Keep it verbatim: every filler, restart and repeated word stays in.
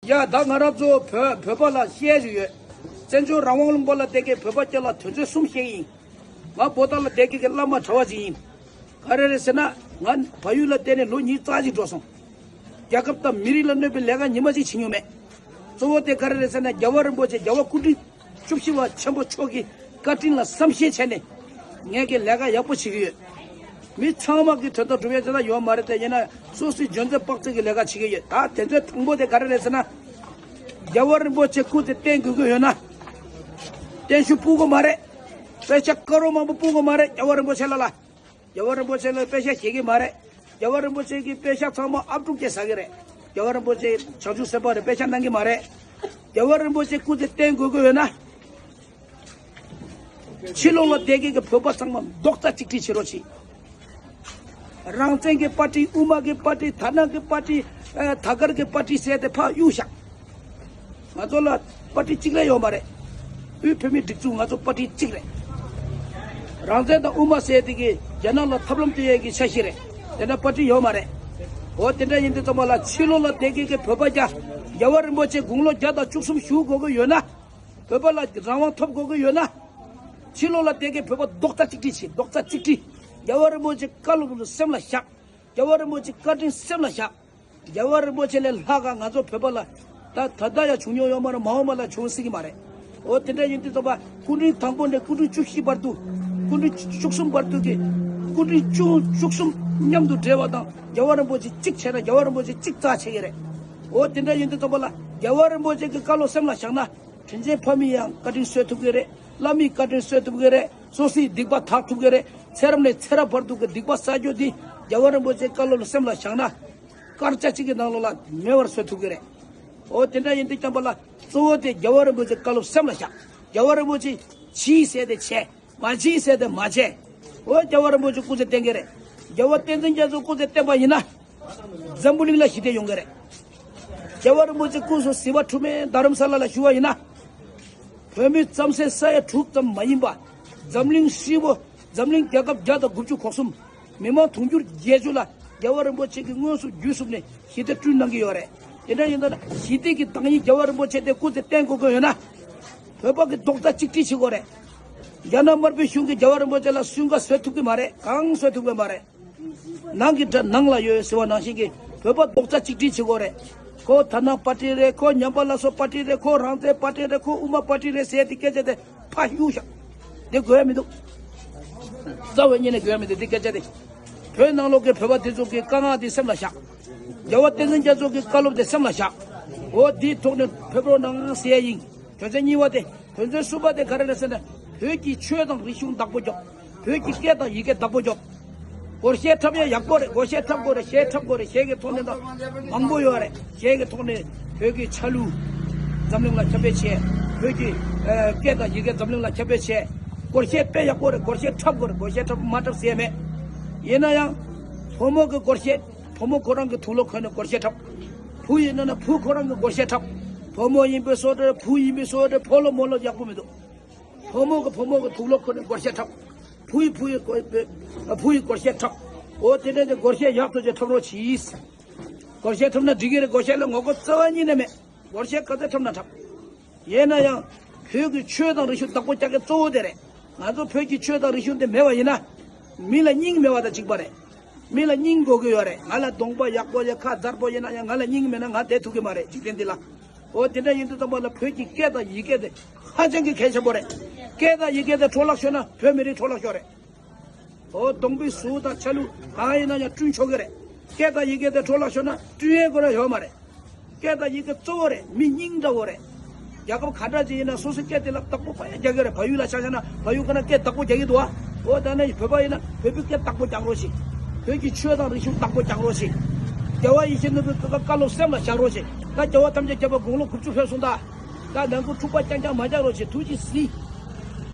ཡ་ད་ང་རང་ཚོ་བོད་བོད་པ་ལ་བཤད་རྒྱུ་ཡོད། བཙན་བྱོལ་རང་དབང་ལུང་པ་ལ་བསྡད་མཁན་བོད་པ་སྐྱ་ལ་དོན་ཚན་གསུམ་བཤད་ཀྱི་ཡིན། ང་བོད་ཐོག་ལ་བསྡད་མཁན་གྱི་བླ་མ་གྲྭ་བ་ཅིག་ཡིན། ག་རེ་རེད་ཟེར་ན། ང་བལ་ཡུལ་ལ་བསྡད་ནས་ལོ་ཉིས་རྩ་གཅིག་འགྲོ་སོང་། རྒྱལ་ཁབ་དང་མི་རིགས་ལ་གནོད་པའི་ལས་ཀ་ཉི་མ་གཅིག་བྱེད་མྱོང་མེད། གཙོ་བོ་དེ་ག་རེ་རེད་ཟེར་ན། རྒྱལ་བ་རིན་པོ་ཆེ་རྒྱལ་བ་སྐུ་ཕྲེང་བཅུ་བཞི་པ་ཆེན་པོ་མཆོག་གི་བཀའ་དྲིན་ལ་བསམ་ཤེས་བྱས་ནས་ངས་ཀྱི་ལས་ཀ་ཡག་པོ་བྱེད་ཀྱི་ཡོད། མི་ཚང་མ་གི་དོན་དག་སྒྲུབ་ཡ་དེ་ལ་ཡོད་མ་རེད་དེ། ཡིན་ན་སོ་སོའི་འཇོན་ཚད་དཔག་ཚད་ཀྱི་ལས་ཀ་བྱེད་ཀྱི་ཡོད། ད་དེ་ཚོའི་དང་པོ་དེ་ག་རེ་རེད་ཟེར་ན། རྒྱལ་བ་རིན་པོ་ཆེ་སྐུ་ཚེ་བརྟན་དགོས་ཀྱི་ཡོད་ན། བརྟན་བཞུགས་སྤུ་གུ་མ་རེད། དཔེ་ཆ་དཀར་པོ་མང་པོ་སྤུ་གུ་མ་རེད། རྒྱལ་བ་རིན་པོ་ཆེ་ལ་ལ། རྒྱལ་བ་རིན་པོ་ཆེ་ལ་དཔེ་ཆ་ཤེས་ཀྱི་མ་རེད། རྒྱལ་བ་རིན་པོ་ཆེ་གི་དཔེ་ཆ་ཚང་མ་ཨབ་ཕྲུག་གིས་ཟ་གི་རེད། རྒྱལ་བ་རིན་པོ་ཆེ་བྱང་ཆུབ་སེམས་དཔའ་རེད། དཔེ་ཆ་གནང་གི་མ་རེད། རྒྱལ་བ་རིན་པོ་ཆེ་སྐུ་ཚེ་བརྟན་དགོས་ཀྱི་ཡོད་ན། ཕྱི་ལོགས་ལ་བསྡད་མཁན་གྱི་བོད་པ་ཚང་མ་རྡོག་རྩ་གཅིག་སྒྲིལ་བྱེད་རོགས་གྱིས། རང་བཙན་གྱི་པར་ཊི། དབུ་མ་གི་པར་ཊི། དར་ནག་གི་པར་ཊི། ཨ། དར་དཀར་གྱི་པར་ཊི་ཟེར་ཏེ་ཕར་གཡུག་བཞག། ང་ཚོ་ལ་པར་ཊི་གཅིག་ལས་ཡོད་མ་རེད། དབུས་བོད་མིའི་སྒྲིག་འཛུགས་ང་ཚོ་པར་ཊི་གཅིག་རེད། རང་བཙན་དང་དབུ་མ་ཟེར་དེ་གི་རྒྱ་ནག་ལ་ཐབས་ལམ་སྟོན་ཡས་ཀྱི་འཆར་གཞི་རེད། དེ་འདྲ་པར་ཊི་ཡོད་མ་རེད། འོ་དེ་འདྲ་ཡིན་དུས་ཙམ་པ་ལ་ཕྱི་ལོགས་ལ་བསྡད་མཁན་གྱི་བོད་པ་རྒྱ། རྒྱལ་བ་རིན་པོ་ཆེ་དགུང་ལོ་བརྒྱ་དང་བཅུ་གསུམ་བཞུགས་དགོས་ཀྱི་ཡོད་ན། བོད་པ་ལ་རང་དབང་ཐོབ་དགོས་ཀྱི་ཡོད་ན། ཕྱི་ལོགས་ལ་བསྡད་མཁན་བོད་པ་རྡོག་རྩ་གཅིག་སྒྲིལ་བྱེད། རྡོག་རྩ་གཅིག་སྒྲིལ། རྒྱལ་བ་རིན་པོ་ཆེ་བཀའ་སློབ་ལ་སེམས་ལ་བཞག། རྒྱལ་བ་རིན་པོ་ཆེ་བཀའ་དྲིན་སེམས་ལ་བཞག། རྒྱལ་བ་རིན་པོ་ཆེ་ལས་ལྷག་ག་ང་ཚོ་བོད་པ་ལ་ད་ད་ལྟ་ཡང་བྱུང་མྱོང་ཡོད་མ་རེད། མ་འོངས་པ་ལ་བྱུང་སྲིད་ཀྱི་མ་རེད། འོ་དེ་འདྲ་ཡིན་དུས་ཙམ་པ་སྐུ་ཕྲེང་དང་པོ་ནས་སྐུ་ཕྲེང་བཅུ་བཞི་བར་དུ། སྐུ་ཕྲེང་བཅུ་གསུམ་བར་དུ་གི། སྐུ་ཕྲེང་བཅུ་བཅུ་གསུམ་མཉམ་དུ་འབྲེལ་བ་དང་། རྒྱལ་བ་རིན་པོ་ཆེ་གཅིག་བྱས་ན་རྒྱལ་བ་རིན་པོ་ཆེ་གཅིག་རྩ་ཆེ་གི་རེད། འོ་དེ་འདྲ་ཡིན་དུས་ཙམ་པ་ལ་རྒྱལ་བ་རིན་པོ་ཆེ་གི་བཀའ་སློབ་སེམས་ལ་བཞག་ན། དྲིན་ཅན་ཕ་མའི་ཡང་བཀའ་དྲིན་གསོ་ཐུབ་ཀྱི་རེད། བླ་མའི་བཀའ་དྲིན་གསོ་ཐུབ་ཀྱི་རེད། སོ་སོའི་སྡིག་པ་དག་ཐུབ་ཀྱི་རེད། ཚེ་རབས་ནས་ཚེ་རབས་བར་དུ་གི་སྡིག་པ་བསགས་རྒྱུ་འདི་རྒྱལ་བ་རིན་པོ་ཆེའི་བཀའ་སློབ་ལ་སེམས་ལ་བཞག་ན། སྐར་ཆ་གཅིག་གི་ནང་ལོགས་ལ་མེད་པར་བཟོ་ཐུབ་ཀྱི་རེད། འོ་དེ་འདྲ་ཡིན་དུས་ཙམ་པ་ལ་གཙོ་བོ་དེ་རྒྱལ་བ་རིན་པོ་ཆེའི་བཀའ་སློབ་སེམས་ལ་བཞག། རྒྱལ་བ་རིན་པོ་ཆེ་བྱས་ཟེར་ཏེ་བྱས། མ་བྱས་ཟེར་ཏེ་མ་བྱས། འོ་རྒྱལ་བ་རིན་པོ་ཆེ་སྐུ་ཚེ་བརྟན་གྱི་རེད། རྒྱལ་བ་བསྟན་འཛིན་རྒྱ་མཚོ་སྐུ་ཚེ་བརྟན་པ་ཡིན་ན། འཛམ་བུ་གླིང་ལ་ཞི་བདེ་ཡོང་གི་རེད། རྒྱལ་བ་རིན་པོ་ཆེ་སྐུ་གཟུགས་ཟིལ་པ་འཁྲུ་མེད་རྡ་རམ་ས་ལ་ལ་བཞུགས་པ་ཡིན་ན། བོད་མི་རྩམ་ཟན་ས་ཡ་དྲུག་ཙམ་མ་ཡིན་པ། འཛམ་གླིང་ཧྲིལ་པོ། འཛམ་གླིང་རྒྱལ་ཁབ་བརྒྱ་དང་དགུ་བཅུ་གོ་གསུམ། མི་མང་དུང་ཕྱུར་བརྒྱད་ཅུ་ལ་རྒྱལ་བ་རིན་པོ་ཆེ་གིས་དངོས་སུ་བརྒྱུད་བཟུང་ནས་ཞི་བདེ་བསྐྲུན་གནང་གི་ཡོད་རེད། དེ་འདྲ་ཡིན་ད་ན་ཞི་བདེ་གི་བདག་ཉིད་རྒྱལ་བ་རིན་པོ་ཆེ་དེ་སྐུ་ཚེ་བརྟན་དགོས་ཀྱི་ཡོད་ན། བོད་པ་གི་རྡོག་རྩ་གཅིག་སྒྲིལ་བྱེད་དགོས་རེད། རྒྱ་ནག་དམར་པོའི་གཞུང་གིས་རྒྱལ་བ་རིན་པོ་ཆེ་ལ་སུན་ཀ་བཟོ་ཐུབ་ཀྱི་མ་རེད། གང་བཟོ་ཐུབ་ཀྱི་མ་རེད། ནང་གི་དགྲ་ནང་ལ་ཡོད་ཟེར་བ་ནང་བཞིན་གྱི་བོད་པ་རྡོག་རྩ་གཅིག་སྒྲིལ་བྱེད་དགོས་རེད། ཁོ་དར་ནག་པར་ཊི་རེད། ཁོ་ཉམས་པ་སླར་གསོ་པར་ཊི་རེད། ཁོ་རང་བཙན་པར་ཊི་རེད། ཁོ་དབུ་མ་པར་ཊི་རེད་ཟེར་དེ་སྐད་ཆ་དེ་ཕར་གཡུག་བཞག། དེ་དགོས་ཡ་མི་འདུག། རྩ་བའི་ཉིད་ནས་དགོས་ཡ་མི་འདུག། དེ་སྐད་ཆ་དེ། བོད་ནང་ལོགས་ཀྱི་བོད་པ་དེ་ཚོ་གི་དཀའ་ངལ་དེ་སེམས་ལ་བཞག། རྒྱལ་བ་བསྟན་འཛིན་རྒྱ་མཚོ་གི་བཀའ་སློབ་དེ་སེམས་ལ་བཞག། འོ་དེའི་ཐོག་ནས་ཕེབས་རོགས་གནང་ཟེར་ཡ་ཡིན། དོན་ཚན་གཉིས་པ་དེ། དོན་ཚན་གསུམ་པ་དེ་ག་རེ་རེད་ཟེར་ན། བོད་ཀྱི་ཆོས་དང་རིག་གཞུང་བདག་པོ་རྒྱོབ། བོད་ཀྱི་སྐད་དང་ཡི་གེ་བདག་པོ་རྒྱོབ། སྒོར་གཞས་འཁྲབ་ཡ་ཡག་པོ་རེད། སྒོར་གཞས་འཁྲབ་དགོས་རེད། གཞས་འཁྲབ་དགོས་རེད། གཞས་ཀྱི་ཐོག་ནས་ད་མང་པོ་ཡོད་རེད། གཞས་ཀྱི་ཐོག་ནས་བོད་ཀྱི་ཆ་ལུགས་འཛམ་གླིང་ལ་ཁྱབ་སྤེལ་བྱས། བོད་ཀྱི་ཨ་སྐད་དང་ཡི་གེ་འཛམ་གླིང་ལ་ཁྱབ་སྤེལ་བྱས། སྒོར་གཞས་དཔེ་ཡག་པོ་རེད། སྒོར་གཞས་འཁྲབ་དགོས་རེད། སྒོར་གཞས་འཁྲབ་མ་འཁྲབ་ཟེར་ཡ་མེད། ཡིན་ན་ཡང་བུ་མོ་གི་སྒོར་གཞས། བུ་མོ་ཁོ་རང་གི་དུག་ལོག་གོན་ནས་སྒོར་གཞས་འཁྲབ། བུ་ཡིན་ན་ན་བུ་ཁོ་རང་གི་སྒོར་གཞས་འཁྲབ། བུ་མོ་ཡིན་པའི་བཟོ་འདྲ། བུ་ཡིན་པའི་བཟོ་འདྲ། ཕོ་ལོ་མོ་ལོ་ཡག་པོ་མི་འདུག། བུ་མོ་གི་བུ་མོ་གི་དུག་ལོག་གོན་ནས་སྒོར་གཞས་འཁྲབ། བུ་ཡི་བུ་ཡི་སྒོར་བུ་ཡི་སྒོར་གཞས་འཁྲབ། འོ་དེ་འདྲ་དེ་སྒོར་གཞས་ཡག་ཐོག་ཅིག་འཁྲབ་རོགས་གྱིས། སྒོར་གཞས་འཁྲབ་ན་འགྲིག་གི་རེད། སྒོར་གཞས་ལ་ངོ་རྒོལ་རྩ་བ་ཉིད་ནས་མེད། སྒོར་གཞས་ག་ཚད་འཁྲབ་ན་འཁྲབ། ཡིན་ན་ཡང་བོད་ཀྱི་ཆོས་དང་རིག་གཞུང་བདག་པོ་རྒྱག་མཁན་གཙོ་བོ་དེ་རེད། ང་ཚོ་བོད་ཀྱི་ཆོས་དང་རིག་གཞུང་དེ་མེད་པ་ཡིན་ན། མི་ལ་སྙིང་མེད་པ་དང་གཅིག་པ་རེད། མི་ལ་སྙིང་དགོས་ཀྱི་ཡོད་རེད། ང་ལ་གདོང་པ་ཡག་པོ་ཡོད། ཁ་མཛེས་པོ་ཡིན་ན་ཡང་ང་ལ་སྙིང་མེད་ན་ང་བསྡད་ཐུབ་ཀྱི་མ་རེད། འཇིག་རྟེན་འདི་ལ། འོ་དེ་འདྲ་ཡིན་དུས་ཙམ་པ་ལ་བོད་ཀྱི་སྐད་དང་ཡི་གེ་དེ་ཧ་ཅང་གི་གལ་ཆེན་པོ་རེད། སྐད་དང་ཡི་གེ་དེ་འཕྲོ་བརླག་ཤོར་ན་བོད་མི་རིགས་འཕྲོ་བརླག་ཤོར་རེད། འོ་གདོང་པའི་གཟུགས་དང་ཆ་ལུགས་གང་ཡིན་ན་ཡང་བསྐྲུན་ཆོག་གི་རེད། སྐད་དང་ཡི་གེ་དེ་འཕྲོ་བརླག་ཤོར་ན་བསྐྲུན་ཡས་ཁོ་རང་ཡོད་མ་རེད། སྐད་དང་ཡི་གེ་གཙོ་བོ་རེད། མི་སྙིང་འདྲ་བོ་རེད། རྒྱལ་ཁབ་ག་འདྲ་ཅིག་ཡིན་ན་སོ་སོའི་སྐད་དེ་ལ་བདག་པོ་ཕར་ཡ་རྒྱག་གི་རེད། བལ་ཡུལ་ལ་ཆ་བཞག་ན་བལ་ཡུལ་ཁོ་ན་སྐད་བདག་པོ་རྒྱག་གི་འདུག་ཨ། འོ་ད་ནི་བོད་པ་ཡིན་ན་བོད་པའི་སྐད་བདག་པོ་རྒྱག་རོགས་ཞིག། བོད་ཀྱི་ཆོས་དང་རིག་གཞུང་བདག་པོ་རྒྱག་རོགས་ཞིག། རྒྱལ་བ་ཡིད་བཞིན་ནོར་བུའི་བཀའ་སློབ་སེམས་ལ་བཞག་རོགས་ཞིག། ད་རྒྱལ་བ་ཐམས་ཅད་མཁྱེན་པ་དགུང་ལོ་དགུ་བཅུ་ཕེབས་སོང་ད། ད་ནང་ཁུལ་འཁྲུག་པ་རྐྱང་རྐྱང་མ་རྒྱག་རོགས་ཞིག། ཐུགས་རྗེས་གཟིགས།